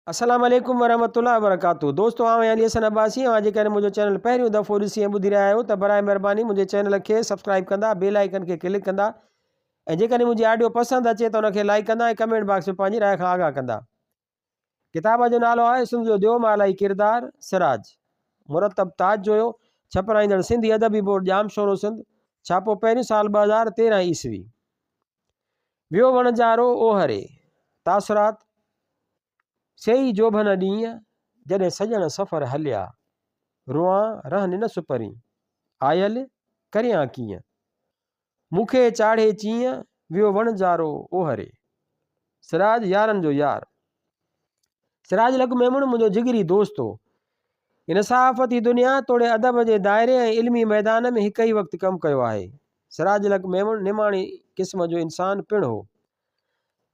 السلام عليڪم ورحمة الله وبرڪاته دوستو آئون آهيان علي حسن عباسي اوهان جيڪڏهن منهنجو چينل پهريون دفعو ڏسي ۽ ٻڌي رهيا آهيو ته برائي مهرباني منهنجي چينل کي سبسڪرائب ڪندا بيل آئيڪن کي ڪلڪ ڪندا ۽ جيڪڏهن منهنجي آڊيو پسند اچي ته ان کي لائيڪ ڪندا ۽ ڪمينٽ باڪس ۾ پنهنجي راء کان آگاهه ڪندا. ڪتاب جو نالو آهي سنڌ جو ديو مالائي ڪردار سراج مرتب تاج جويو ڇپرائيندڙ سنڌي ادبي بورڊ ڄامشورو سنڌ ڇاپو پهريون سال 2013 عيسوي. ويو وڻجارو اوهري. تاثرات، سيئي جوڀن ڏينهن، جڏهن سڄڻ سفر هليا. روئان رهن نه سپرين، آيل ڪريان ڪيئن. مون کي چاڙهي چيئن، ويو وڻجارو اوهري. سراج يارن جو يار. سراج الحق ميمڻ منهنجو جگري دوست هو. هن صحافتي دنيا توڙي ادب جي دائري ۽ علمي ميدان ۾ هڪ ئي وقت ڪم ڪيو آهي. سراج الحق ميمڻ نماڻي قسم جو انسان پڻ هو.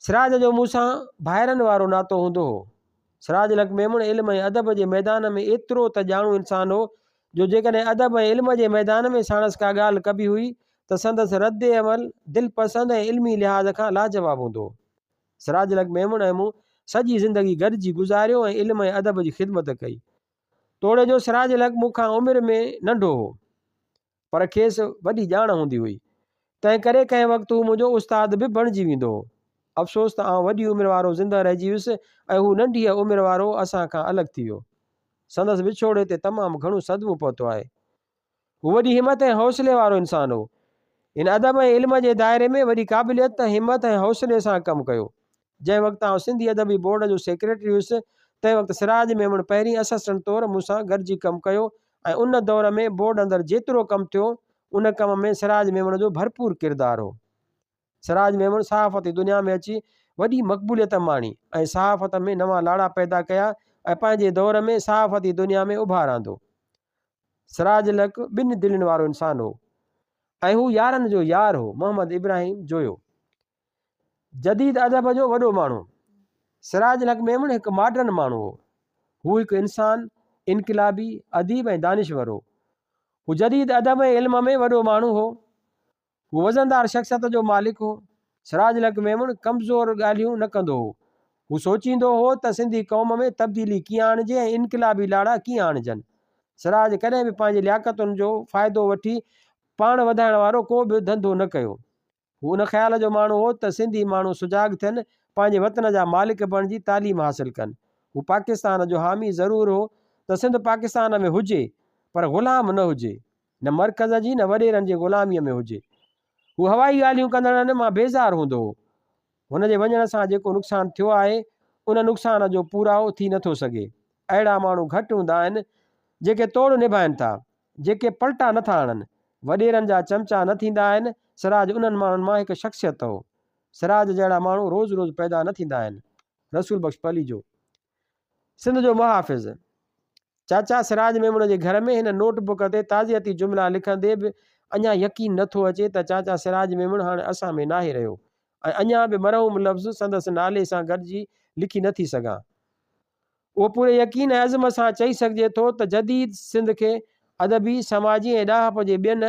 سراج جو مون سان ڀائرن وارو ناتو هوندو هو. سراج الحق ميمڻ علم ۽ ادب جي ميدان ۾ ايترو ته ڄاڻو انسان هو جو جيڪڏهن ادب ۽ علم جي ميدان ۾ ساڻس ڪا ڳالهه ڪبي هئي ته سندس ردعمل دلپسند ۽ علمي لحاظ کان لاجواب هوندو هو. سراج الحق ميمڻ ۽ مون سڄي زندگي گڏجي گذاريو ۽ علم ۽ ادب جي خدمت ڪئي. توڙي جو سراج الحق مون کان عمر ۾ ننڍو هو، پر کيس وڏي ڄاڻ هوندي هئي. تنهن ڪري ڪنهن وقت هو منهنجو استاد به بڻجي ويندو هو. افسوس ته آئون وڏي عمر وارو زنده رهجي ويس ۽ هو ننڍيء عمر وارو اسان کان الڳ ٿي ويو. سندس وڇوڙي تي تمام گهڻو صدمو پهتو آهي. هو وڏي همت ۽ حوصلي وارو انسان هو. هن ادب ۽ علم جي دائري ۾ وڏي قابليت، همت ۽ حوصلي سان ڪم ڪيو. جنهن وقت آئون سنڌي ادبي بورڊ جو سيڪريٽري هيس، تنهن وقت سراج ميمڻ پهرين اسسٽنٽ طور مون سان گڏجي ڪم ڪيو ۽ ان دور ۾ بورڊ اندر جيترو ڪم ٿيو، ان ڪم ۾ سراج ميمڻ جو ڀرپور ڪردار هو. سراج ميمڻ صحافتي دنيا ۾ اچي وڏي مقبوليت ماڻي ۽ صحافت ۾ نوان لاڙا پيدا ڪيا ۽ پنهنجي دور ۾ صحافتي دنيا ۾ اڀار آندو. سراج الحق ٻن دلين وارو انسان هو ۽ هو يارن جو يار هو. محمد ابراهيم جويو جديد ادب جو وڏو ماڻهو. سراج الحق ميمڻ هڪ ماڊرن ماڻهو هو. هو هڪ انسان، انقلابي، اديب ۽ دانشور هو. هو جديد ادب ۽ علم ۾ وڏو ماڻهو هو. هو وزندار شخصيت جو مالڪ هو. سراج الحق ميمڻ ڪمزور ڳالهيون نه ڪندو هو. هو سوچيندو هو ته سنڌي قوم ۾ تبديلي ڪيئن آڻجي ۽ انقلابي لاڙا ڪيئن آڻجن. سراج ڪڏهن به پنهنجي لياقتن جو فائدو وٺي پاڻ وڌائڻ وارو ڪو به ڌنڌو نه ڪيو. هو ان خيال جو ماڻهو هو ته سنڌي ماڻهو سجاڳ ٿين، پنهنجي وطن جا مالڪ بڻجي تعليم حاصل ڪن. هو پاڪستان جو حامي ضرور هو ته سنڌ پاڪستان ۾ هجي پر غلام نه هجي. نه مرڪز جي نه وڏيرن جي غلاميء ۾ هجي. هو هوائي ڳالهيون ڪندڙن مان بيزار هوندو هو. هن جي وڃڻ سان جيڪو نقصان ٿيو آهي، ان نقصان جو پورائو ٿي نٿو سگهي. اهڙا ماڻهو گهٽ هوندا آهن، جيڪي توڙ نڀائين ٿا، جيڪي پلٽا نٿا هڻن، وڏيرن جا چمچا نه ٿيندا آهن. سراج انهن ماڻهن مان هڪ شخصيت هو. سراج جهڙا ماڻهو روز روز پيدا نه ٿيندا آهن. رسول بخش پليجو، سنڌ جو محافظ. چاچا سراج ميمڻ جي گهر ۾ هن نوٽ بڪ تي تعزيتي جملا لکندي به اڃا يقين نه ٿو اچي ته چاچا سراج ميمڻ هاڻ اسان ۾ ناهي رهيو ۽ اڃا به مرحوم لفظ سندس نالي سان گڏجي لکي نه ٿي سگهان. اهو پوري يقين ۽ عزم سان چئي سگهجي ٿو ته جديد سنڌ کي ادبي، سماجي ۽ ڏاهپ جي ٻين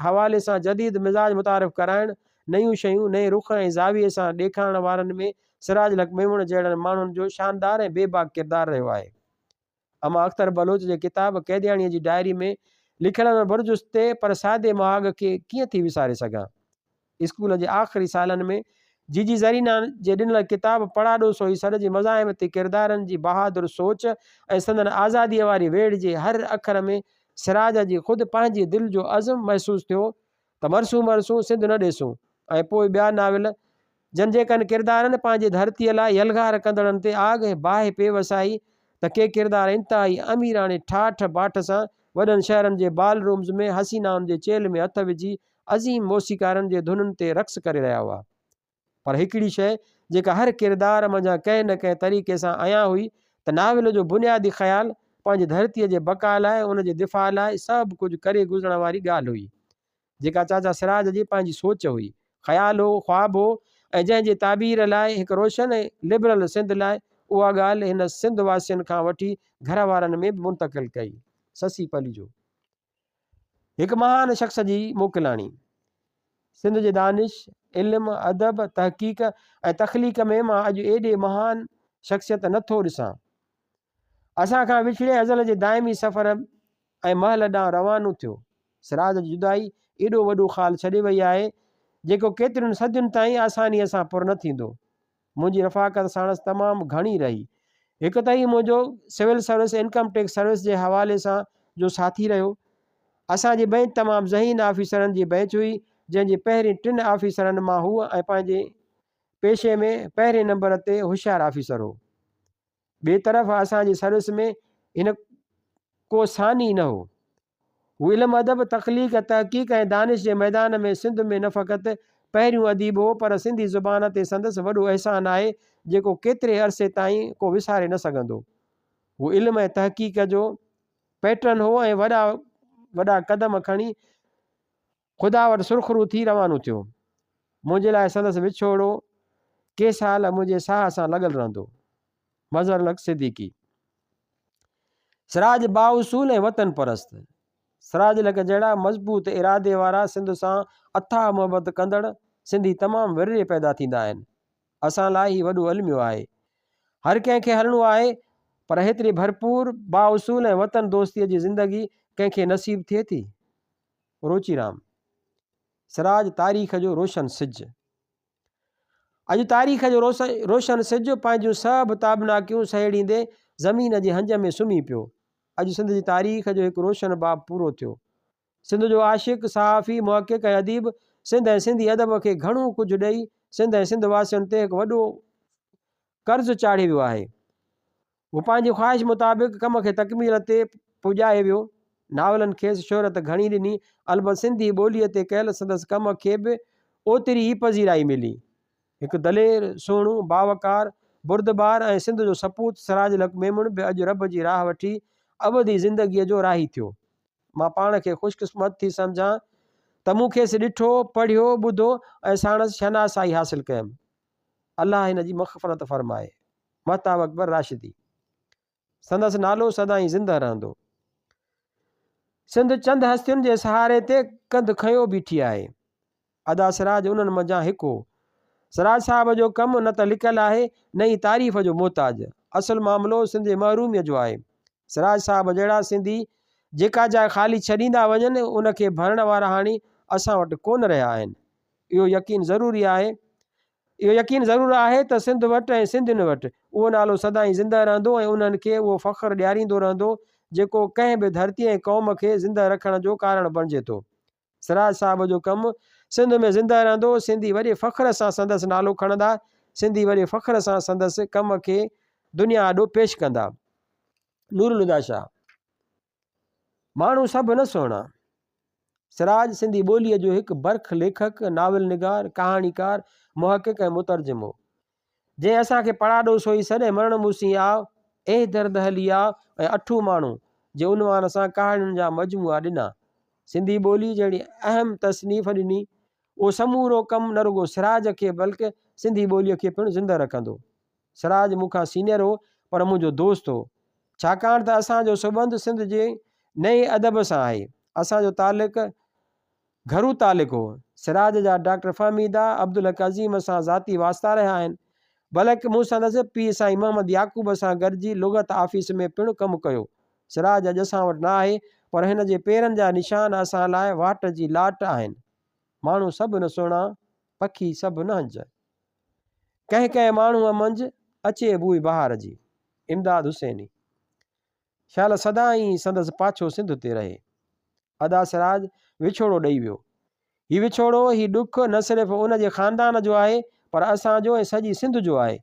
حوالي سان جديد مزاج متعارف ڪرائڻ، نيون شيون نئين رخ ۽ زاويي سان ڏيکارڻ وارن ۾ سراج الحق ميمڻ جهڙن ماڻهن جو شاندار ۽ بي باڪ ڪردار رهيو آهي. اما اختر بلوچ جي ڪتاب قيدياڻيء جي ڊائري ۾ لکيل ان برجستي پر سادي مهاڳ کي ڪيئن ٿي وساري سگهان. اسڪول جي آخري سالن ۾ جيجي زرينا جي ڏنل ڪتاب پڙاڏو سوئي سڏ جي مزاحمتي ڪردارن جي بهادر سوچ ۽ سندن آزاديء واري ويڙهه جي هر اکر ۾ سراج جي خود پنهنجي دل جو عزم محسوس ٿيو ته مرسون مرسون سنڌ نه ڏيسون ۽ پوء ٻيا ناول جن جي ڪن ڪردارن پنهنجي ڌرتيء لاء يلغار ڪندڙن تي آگ ۽ باهه پئي وسائي ته ڪي ڪردار انتهائي اميراڻي ٺاٺ باٺ سان وڏن شهرن جي بال رومز ۾ حسينائن جي چيلهه ۾ هٿ وجهي عظيم موسيقارن جي ڌنن تي رقص ڪري رهيا هئا. پر هڪڙي شيء جيڪا هر ڪردار منجهان ڪنهن نه ڪنهن طريقي سان عيان هئي ته ناول جو بنيادي خيال پنهنجي ڌرتيء جي بقا لاء ۽ ان جي دفاع لاء سڀ ڪجهه ڪري گذرڻ واري ڳالهه هئي. جيڪا چاچا سراج جي پنهنجي سوچ هئي، خيال هو، خواب هو ۽ جنهن جي تعبير لاء هڪ روشن ۽ لبرل سنڌ لاء اها ڳالهه هن سنڌ واسين کان وٺي گهر وارن ۾ به منتقل ڪئي. سسي پليجو هڪ مهان شخص جي موڪلاڻي. سنڌ جي دانش، علم، ادب، تحقيق ۽ تخليق ۾ مان اڄ ايڏي مهان شخصيت نه ٿو ڏسان. اسان کان وڇڙي ازل جي دائمي سفر ۽ محل ڏانهن روانو ٿيو. سراج جي جدائي ايڏو وڏو خال ڇڏي وئي آهي، جيڪو ڪيترين صدين تائين آسانيء سان پر نه ٿيندو. منهنجي رفاقت ساڻس تمام گهڻي رهي. هڪ ته هي منهنجو civil service, income tax service جي حوالي سان جو ساٿي رهيو. اسان جي بئنچ تمام ذهين آفيسرن جي بئنچ هئي، جنهن جي پهرين ٽن آفيسرن مان هو ۽ پنهنجي پيشي ۾ پهرين نمبر تي هوشيار آفيسر هو. ٻئي طرف اسان جي سروس ۾ هن ڪو ثاني نه هو. هو علم ادب، تخليق، تحقيق ۽ دانش جي ميدان ۾ سنڌ ۾ نه فقط پهريون اديب هو پر سنڌي زبان تي سندس وڏو احسان آهي جيڪو ڪيتري عرصي تائين ڪو وساري نه سگهندو. هو علم ۽ تحقيق جو پيٽرن هو ۽ وڏا وڏا قدم کڻي خدا وٽ سرخرو ٿي روانو ٿيو. منهنجي لاء سندس وڇوڙو ڪي سال منهنجي ساهه سان لڳل رهندو. مظهر الحق صديقي. سراج بااصول ۽ وطن پرست. سراج الحق جهڙا مضبوط ارادي وارا سنڌ سان اٿاهه محبت ڪندڙ سنڌي تمام ورلي پيدا ٿيندا آهن. اسان لاء هي وڏو الميو آهي. هر ڪنهن کي هلڻو آهي پر هيتري ڀرپور، بااصول ۽ وطن دوستيء جي زندگي ڪنهن کي نصيب ٿئي ٿي؟ روچيرام سراج تاريخ جو روشن سج. اڄ تاريخ جو روشن سج پنهنجون سڀ تابناڪيون سهيڙيندي زمين جي هنج ۾ سمهي پيو. اڄ سنڌ جي تاريخ جو هڪ روشن باب پورو ٿيو. سنڌ جو عاشق، صحافي، محقق ۽ اديب سنڌ ۽ سنڌي ادب کي گهڻو ڪجهه ڏئي سنڌ ۽ سنڌ واسين تي هڪ وڏو قرض چاڙهي ويو آهي. هو پنهنجي خواهش مطابق ڪم کي تڪميل تي پڄائي ويو. ناولن کيس شهرت گهڻي ڏني، البت سنڌي ٻوليء تي ڪيل سندس ڪم کي به اوتري ئي پذيرائي ملي. هڪ دلير، سهڻو، باوقار، بردبار ۽ سنڌ جو سپوت سراج الحق ميمڻ به اڄ رب جي راهه وٺي ابدي زندگيء جو راهي ٿيو. مان پاڻ کي خوشقسمت ٿي سمجهان ته مون کيس ڏٺو، پڙهيو، ٻڌو ۽ ساڻس شناسائي حاصل ڪيم. الله هن جي مغفرت فرمائي. مهتاب اڪبر راشدي. سندس نالو سدائين زنده رهندو. سنڌ چند هستين جي سهاري تي ڪنڌ کنيو بيٺي آهي. ادا سراج انهن منجهان هڪ هو. سراج صاحب جو ڪم نه ته لڪل آهي نه ئي تعريف جو محتاج. اصل معاملو سنڌ جي محروميء جو آهي. سراج صاحب جهڙا سنڌي جيڪا جاء خالي ڇڏيندا وڃن ان کي ڀرڻ وارا هاڻي اسان وٽ ڪونه رهيا آهن. اهو يقين ضروري آهي اهو يقين ضرور آهي ته سنڌ وٽ ۽ سنڌين وٽ اهو نالو سدائين زنده رهندو ۽ انهن کي اهو فخر ڏياريندو رهندو جيڪو ڪنهن به ڌرتي ۽ قوم کي زنده رکڻ جو ڪارڻ بڻجي ٿو. سراج صاحب جو ڪم سنڌ ۾ زنده رهندو، سنڌي وڏي فخر سان سندس نالو کڻندا، سنڌي وڏي فخر سان سندس ڪم کي دنيا آڏو پيش ڪندا. نورالهديٰ شاهه. ماڻهو سڀ نه سهڻا. سراج سنڌي ٻوليء جو هڪ برک ليکڪ، ناول نگار، ڪهاڻيڪار، محقق ۽ مترجم هو. جنهن اسان کي پڙاڏو سوئي سڏ ۽ مرڻ مون سين آء، اي درد هلي آء ۽ اٺو ماڻهو جي عنوان سان ڪهاڻين جا مجموعا ڏنا. سنڌي ٻوليء جهڙي اهم تصنيف ڏني. اهو سمورو ڪم نه رڳو سراج کي بلڪ سنڌي ٻوليء کي پڻ زنده رکندو. سراج مون کان سينئر هو پر منهنجو دوست هو. ڇاڪاڻ ته اسان جو سٻنڌ سنڌ جي نئين ادب سان آهي. اسان جو تعلق گهرو تعلق هو. سراج جا ڊاڪٽر فهميده عبدالحق عظيم سان ذاتي واسطا رهيا آهن. بلڪ مون سندس پيء سائين محمد يعقوب سان گڏجي لغت آفيس ۾ پڻ ڪم ڪيو. سراج اڄ اسان وٽ نه آهي پر هن جي پيرن جا نشان اسان لاء واٽ جي لاٽ آهن. ماڻهو سڀ نه سهڻا، پکي سڀ نه هنج. ڪنهن ڪنهن ماڻهوء منجهه اچي بوء بهار جي. امداد حسيني. شال سدائين سندس پاڇو سنڌ تي رهي. ادا سراج وڇوڙو ڏئي ويو. هي وڇوڙو، هي ڏک نه صرف ان جي خاندان جو آهي پر اسان جو ۽ سڄي سنڌ جو آهي.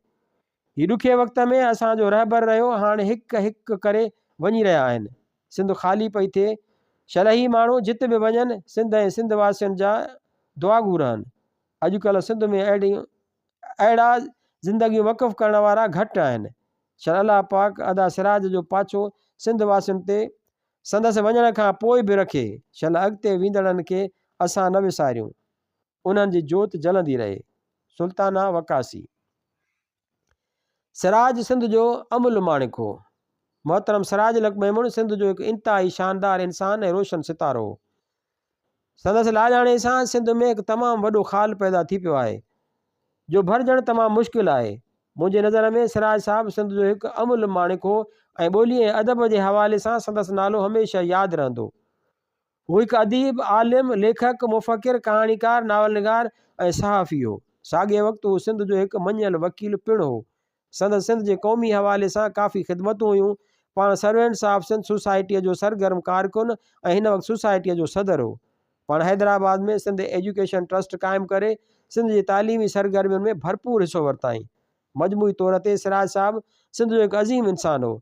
هي ڏکي وقت ۾ اسان جو رهبر رهيو، هاڻ هڪ هڪ ڪري وڃي رهيا آهن. سنڌ خالي پئي ٿئي. شل هي ماڻهو جت به وڃن، سنڌ ۽ سنڌ واسين جا دعاگو رهن. اڄڪلهه سنڌ ۾ اهڙيون اهڙا زندگيون وقف ڪرڻ وارا گهٽ آهن. شل الله پاڪ ادا سراج جو پاڇو سنڌ واسين تي سندس وڃڻ کان پوء به رکي. شل اڳتي ويندڙن کي اسان نه وساريون. انهن جي جوت جلندي رهي. سلطانه وقاصي. سراج سنڌ جو املهه ماڻڪ هو. محترم سراج الحق ميمڻ سنڌ جو هڪ انتهائي شاندار انسان ۽ روشن ستارو هو. سندس لاڏاڻي سان سنڌ ۾ هڪ تمام وڏو خال پيدا ٿي پيو آهي، جو ڀرجڻ تمام مشڪل آهي. منهنجي نظر ۾ سراج صاحب سنڌ جو هڪ املهه ماڻڪ هو ۽ ٻولي ۽ ادب جي حوالي سان سندس نالو هميشه ياد رهندو. هو هڪ اديب، عالم، ليکڪ، مفڪر، ڪهاڻيڪار، ناول نگار ۽ صحافي هو. ساڳئي وقت هو سنڌ جو هڪ مڃيل وڪيل پڻ هو. سندس سنڌ جي قومي حوالي سان ڪافي خدمتون هيون. پاڻ سروينٽس آف سنڌ سوسائٽيء جو سرگرم ڪارڪن ۽ هن وقت سوسائٽيء جو صدر هو. پاڻ حيدرآباد ۾ سنڌ ايجوڪيشن ٽرسٽ قائم ڪري سنڌ جي تعليمي سرگرمين ۾ ڀرپور حصو ورتائين. مجموعي طور تي سراج صاحب سنڌ جو هڪ عظيم انسان هو.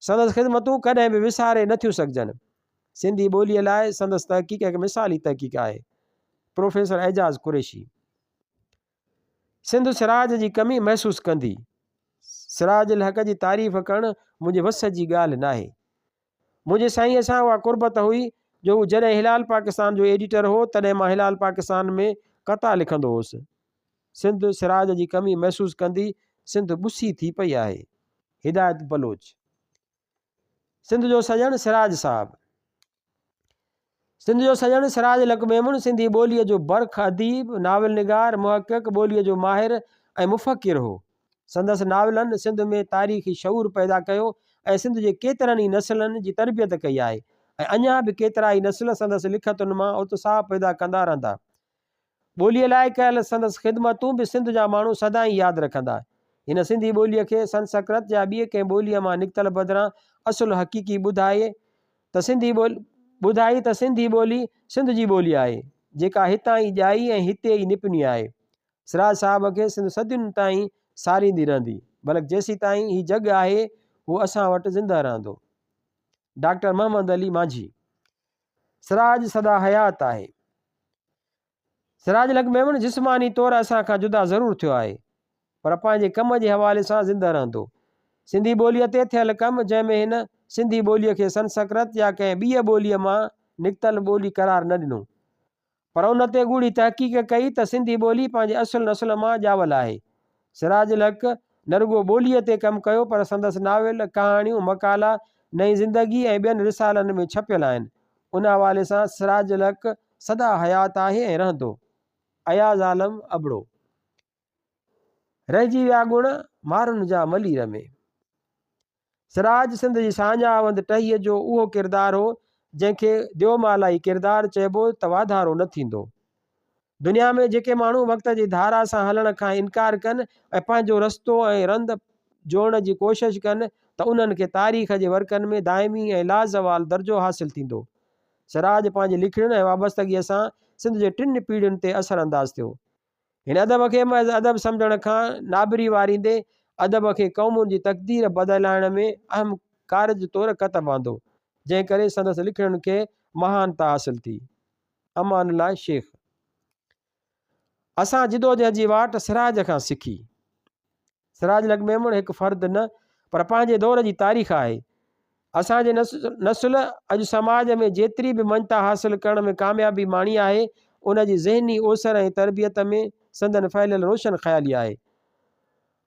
سندس خدمتون ڪڏهن به وساري نه ٿيون سگهجن. سنڌي ٻوليء لاء سندس تحقيق هڪ مثالي تحقيق آهي. پروفيسر اعجاز قريشي. سنڌ سراج جي ڪمي محسوس ڪندي. سراج الحق جي تعريف ڪرڻ منهنجي وس جي ڳالهه ناهي. منهنجي سائينء سان اها قربت هئي جو هو جڏهن هلال پاڪستان جو ايڊيٽر هو تڏهن مان هلال پاڪستان ۾ قطعا لکندو هوس. سنڌ سراج جي ڪمي محسوس ڪندي سنڌ ٻسي ٿي پئي آهي. هدايت بلوچ. سنڌ جو سڄڻ سراج صاحب. سنڌ جو سڄڻ سراج الحق ميمڻ سنڌي ٻوليء جو برک اديب، ناول نگار، محقق، ٻوليء جو ماهر ۽ مفڪر هو. سندس ناولن سنڌ ۾ تاريخي شعور پيدا ڪيو ۽ سنڌ جي ڪيترن ئي نسلن جي تربيت ڪئي آهي ۽ اڃا به ڪيترائي نسل سندس لکتن مان اتساهه پيدا ڪندا رهندا. ٻوليء لاء ڪيل سندس خدمتون به سنڌ جا ماڻهو سدائين ياد رکندا. هن سنڌي ٻوليء کي سنسڪرت يا ٻيء ڪنهن ٻوليء مان نڪتل بدران اصل حقيقي ٻڌائي ته سنڌي ٻڌائي ته سنڌي ٻولي سنڌ جي ٻولي آهي، جيڪا هتان ئي ڄائي ۽ هتي ئي نپني آهي. سراج صاحب کي سنڌ صدين تائين ساريندي رهندي، بلڪ جيسيتائين هي جڳ آهي، هو اسان وٽ زنده رهندو. ڊاڪٽر محمد علي مانجهي. سراج سدا حيات آهي. سراج الحق ميمڻ جسماني طور اسان کان جدا ضرور ٿيو آهي پر پنهنجي ڪم جي حوالي سان زنده رهندو. سنڌي ٻوليء تي ٿيل ڪم جنهن ۾ هن سنڌي ٻوليء کي سنسڪرت يا ڪنهن ٻيء ٻوليء مان نڪتل ٻولي قرار نه ڏنو پر ان تي ڳوڙهي تحقيق ڪئي ته سنڌي ٻولي پنهنجي اصل نسل مان ڄاول آهي. سراج الحق نه رڳو ٻوليء تي ڪم ڪيو پر سندس ناول، ڪهاڻيون، مقالا نئين زندگي ۽ ٻين رسالن ۾ ڇپيل آهن. ان حوالي سان سراج الحق سدا حيات آهي ۽ رهندو. اياز عالم ابڙو. رهجي ويا ڳڻ مارن جا ملير ۾. سراج سنڌ جي ساڃاهه وند ٽهيء جو اهو ڪردار هو، جنهن کي ديومالائي ڪردار چئبو ته واڌارو نه ٿيندو. دنيا ۾ جيڪي ماڻهو وقت جي ڌارا سان هلڻ کان انڪار ڪن ۽ پنهنجو رستو ۽ رند جوڙڻ جي ڪوشش ڪن ته انهن کي تاريخ جي ورقن ۾ دائمي ۽ لازوال درجو حاصل ٿيندو. سراج پنهنجي لکڻين ۽ وابستگيء سان سنڌ جي ٽن پيڙهين تي اثرانداز ٿيو. هن ادب کي محض ادب سمجهڻ کان نابري واريندي ادب کي قومن جي تقدير بدلائڻ ۾ اهم ڪارج طور ڪتب آندو، جنهن ڪري سندس لکڻين کي مهانتا حاصل ٿي. امان الله شيخ. اسان جدوجهد جي واٽ سراج کان سکي. سراج الحق ميمڻ هڪ فرد نه پر پنهنجي دور جي تاريخ آهي. اسان جي نسل اڄ سماج ۾ جيتري به مڃتا حاصل ڪرڻ ۾ ڪاميابي ماڻي آهي، ان جي ذهني اوسر ۽ تربيت ۾ سندن ڦهليل روشن خيالي آهي.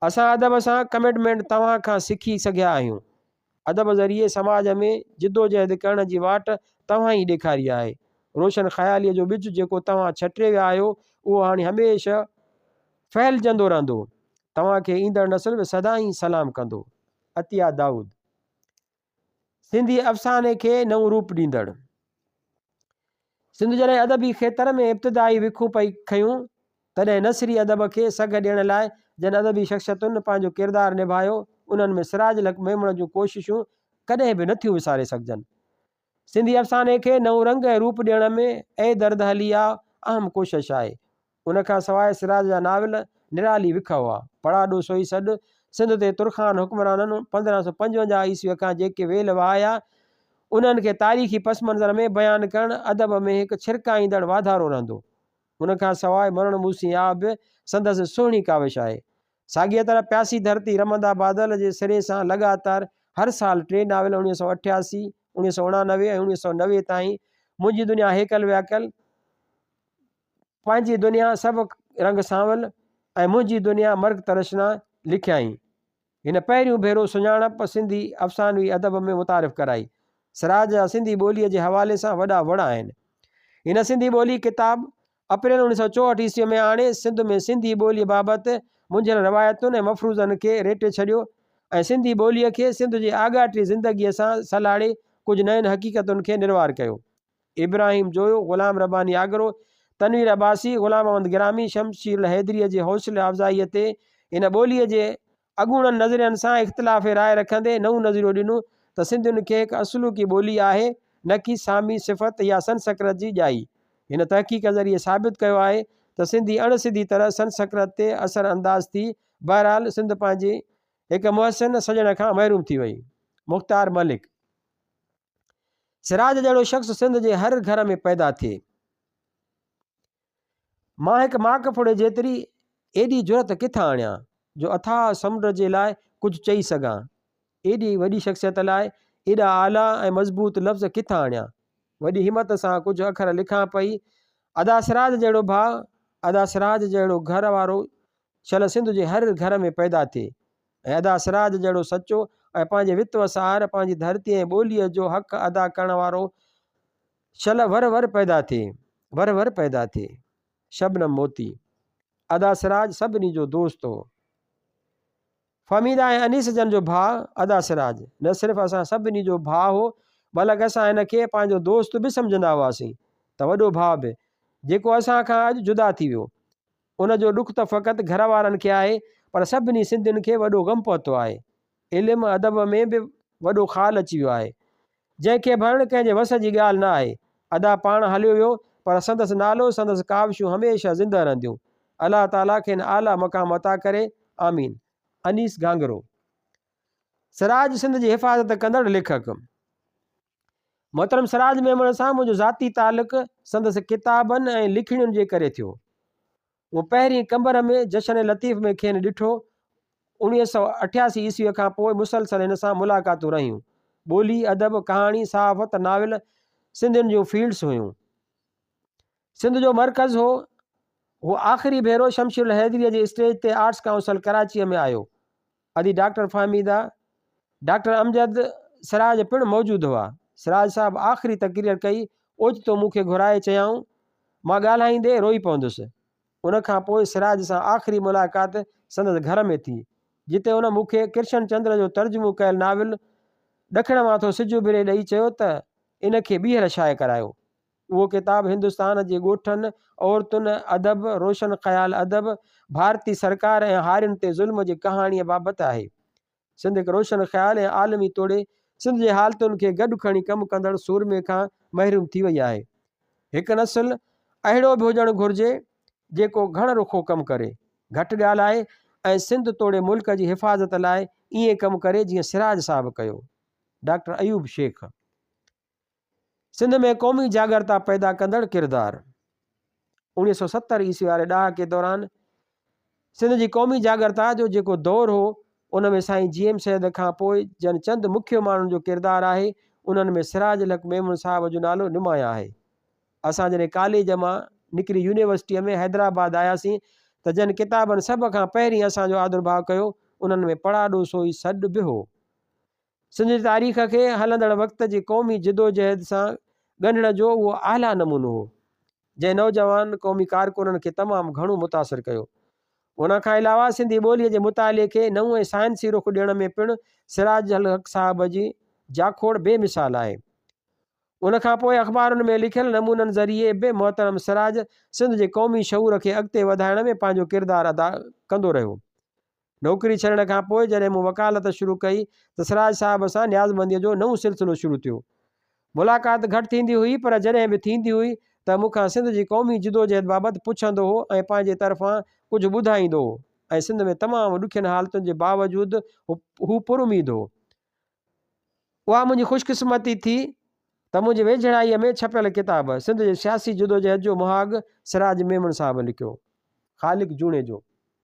اسان ادب سان ڪمٽمينٽ توهان کان سکي سگهيا آهيون. ادب ذريعي سماج ۾ جدوجهد ڪرڻ جي واٽ توهان ئي ڏيکاري آهي. روشن خياليء جو ٻج جيڪو توهان ڇٽي ويا آهيو، اهو هاڻي هميشه ڦهلجندو رهندو. توهان کي ايندڙ نسل به سدائين سلام ڪندو. عطيه دائود. سنڌي افساني کي نئون روپ ڏيندڙ. سنڌ جڏهن ادبي کيتر ۾ ابتدائي وکون پئي کنيون، تڏهن نثري ادب کي سگهه ڏيڻ لاء جن ادبي شخصيتن پنهنجو ڪردار نڀايو، انهن ۾ سراج الحق ميمڻ جون ڪوششون ڪڏهن به نٿيون وساري سگهجن. سنڌي افساني کي نئون رنگ ۽ روپ ڏيڻ ۾ اي درد هلي آ اهم ڪوشش آهي. ان کان سواء سراج جا ناول نرالي وک هئا. پڙاڏو سوئي سڏ، سنڌ تي ترخان حڪمرانن 1555 عيسويء کان جيڪي ويل وهايا، انهن کي تاريخي پس منظر ۾ بيان ڪرڻ ادب ۾ هڪ ڇرڪائيندڙ واڌارو رهندو. ان کان سواء مرڻ مون سين آء به سندس سهڻي ڪاوش آهي. ساڳيء طرح پياسي ڌرتي رمندا بادل جي سري سان لڳاتار هر سال ٽي ناول 1988، 1989 ۽ 1990 تائين منهنجي دنيا هيڪل وياڪل، پنهنجي دنيا سڀ رنگ سانول ۽ منهنجي دنيا مرڪ ترشنا لکيائين. هن پهريون ڀيرو سڃاڻپ سنڌي افسانوي ادب ۾ متعارف ڪرائي. سراج جا سنڌي ٻوليء جي حوالي سان وڏا وڙ آهن. هن سنڌي ٻولي ڪتاب اپريل 1964 عيسويء ۾ آڻي سنڌ ۾ سنڌي ٻوليء بابت منجهيل روايتن ۽ مفروضن کي ريٽي ڇڏيو ۽ سنڌي ٻوليء کي سنڌ جي آڳاٽي زندگيء سان سلهاڙي ڪجهه نين حقيقتن کي نروار ڪيو. ابراهيم جويو، غلام رباني آگرو، تنوير عباسي، غلام محمد گرامي، شمشير الحيدريء جي حوصله افزائيء تي هن ٻوليء جي اڳوڻن نظرين سان اختلاف راء رکندي نئون نظريو ڏنو ته سنڌين کي هڪ اصلوڪي ٻولي آهي نه ڪي سامي صفت يا سنسڪرت جي ڄائي. هن تحقيق ذريعي ثابت ڪيو آهي ته سنڌي اڻ سڌي طرح سنسڪرت تي اثر انداز ٿي بهرحال سنڌ پنهنجي هڪ محسن سڄڻ کان محروم ٿي وئي. مختار ملڪ سراج جهڙو شخص سنڌ جي هر گهر ۾ پيدا ٿئي. مان هڪ ماڪ ڦڙي جيتري ايڏي جرئت ڪٿان آڻيان جو اٿاهه سمنڊ جي لاء ڪجهه چئي سگهان. ايڏي وڏي شخصيت لاء ايڏا اعليٰ ۽ مضبوط لفظ ڪٿان آڻيان. وڏي همت سان ڪجهه اکر لکان پئي. ادا سراج جهڙو ڀاء، ادا سراج جهڙو گهر وارو شل سنڌ جي هر گهر ۾ پيدا ٿئي ۽ ادا سراج جهڙو سچو ۽ پنهنجي وت وسار پنهنجي ڌرتي ۽ ٻوليء جو حق ادا ڪرڻ وارو شل ور ور پيدا ٿئي، ور ور پيدا ٿئي. شبنم موتي. ادا سراج سڀني جو دوست هو. فهميده ۽ انيس جن جو ڀاء ادا سراج نه صرف اسان سڀني جو ڀاء هو بلڪ اسان هن کي پنهنجو دوست به سمجهندا هئاسين ته وڏو ڀاء به، جيڪو اسان کان اڄ جدا ٿي ويو. ان جو ڏک ته فقط گهر وارن کي آهي پر سڀني سنڌين کي وڏو غم پهتو آهي. علم ادب ۾ به وڏو خال اچي ويو آهي، جنهن کي ڀرڻ ڪنهن جي وس جي ڳالهه نه آهي. ادا پاڻ هليو ويو، پر سندس نالو، سندس ڪاوشون هميشه زنده رهنديون. الله تعاليٰ کين اعليٰ مقام عطا ڪري. آمين. انيس گهانگهرو. سراج سنڌ جي حفاظت ڪندڙ ليکڪ. محترم سراج ميمڻ سان منهنجو ذاتي تعلق سندس ڪتابن ۽ لکڻين جي ڪري ٿيو. مون پهرين قمبر ۾ جشن لطيف ۾ کين ڏٺو. 1988 عيسويء کان پوء مسلسل هن سان ملاقاتون رهيون. ٻولي، ادب، ڪهاڻي، صحافت، ناول سنڌين جون فيلڊس هيون. سنڌ جو مرڪز هو. هو آخري ڀيرو شمشير الحيدريء جي اسٽيج تي آرٽس ڪائونسل ڪراچيء ۾ آيو. ادي ڊاڪٽر فهميده، ڊاڪٽر امجد سراج پڻ موجود هئا. سراج صاحب آخري تقرير ڪئي، اوچتو مون کي گهرائي چيائون، مان ڳالهائيندي روئي پوندس. ان کان پوء سراج سان آخري ملاقات سندس گهر ۾ ٿي، جتي ان مون کي ڪرشن چندر جو ترجمو ڪيل ناول ڏکڻ مان ٿو سج اڀري ڏئي چيو ته ان کي ٻيهر شايع ڪرايو. اهو ڪتاب هندستان جي ڳوٺن، عورتن، ادب، روشن خيال ادب، ڀارتي سرڪار ۽ هارين تي ظلم جي ڪهاڻيء بابت آهي. سنڌ هڪ روشن خيال ۽ عالمي توڙي سنڌ جي حالتن کي گڏ کڻي ڪم ڪندڙ سورمي کان محروم ٿي وئي آهي. هڪ نسل اهڙو به هجڻ گهرجي جيڪو گهڻ رخو ڪم ڪري، گهٽ ڳالهائي ۽ سنڌ توڙي ملڪ جي حفاظت لاء ائين ڪم ڪري جيئن سراج صاحب ڪيو. ڊاڪٽر ايوب شيخ. سنڌ ۾ قومي جاڳرتا پيدا ڪندڙ ڪردار. 1970 عيسوي واري ڏهاڪي دوران سنڌ جي قومي جاڳرتا جو جيڪو دور هو، ان ۾ سائين جي ايم سيد کان پوء جن چند مکيه ماڻهن جو ڪردار آهي، انهن ۾ سراج الحق ميمڻ صاحب جو نالو نمايان آهي. اسان جڏهن ڪاليج مان نڪري يونيورسٽيء ۾ حيدرآباد آياسين ته جن ڪتابن سڀ کان پهرين اسان جو آڌرڀاء ڪيو، انهن ۾ پڙاڏو سوئي سڏ به هو. سنڌ جي تاريخ کي هلندڙ وقت جي قومي جدوجهد سان ڳنڍڻ جو اهو اعليٰ نمونو هو، جنهن نوجوان قومي ڪارڪنن کي تمام گهڻو متاثر ڪيو. ان کان علاوه سنڌي ٻوليء جي مطالعي کي نئون ۽ سائنسي رخ ڏيڻ ۾ پڻ سراج الحق صاحب جي جاکوڙ بي مثال آهي. ان کان پوء اخبارن ۾ لکيل نمونن ذريعي به محترم سراج سنڌ جي قومي شعور کي اڳتي وڌائڻ ۾ پنهنجو ڪردار ادا ڪندو رهيو. نوڪري ڇڏڻ کان پوء جڏهن مون وڪالت شروع ڪئي ته سراج صاحب سان نيازمنديء جو نئون سلسلو شروع ٿيو. ملاقات گهٽ ٿيندي هئي پر جڏهن به ٿيندي هئي ته مون کان سنڌ جي قومي جدوجهد بابت پڇندو هو ۽ پنهنجي طرفان ڪجهه ٻڌائيندو هو ۽ سنڌ ۾ تمام ڏکين حالتن جي باوجود هو پراميد هو. اها منهنجي خوشقسمتي ٿي ته منهنجي ويجهڙائيء ۾ ڇپيل ڪتاب سنڌ جي سياسي جدوجهد جو مهاڳ سراج ميمڻ صاحب لکيو. خالق جوڻيجو.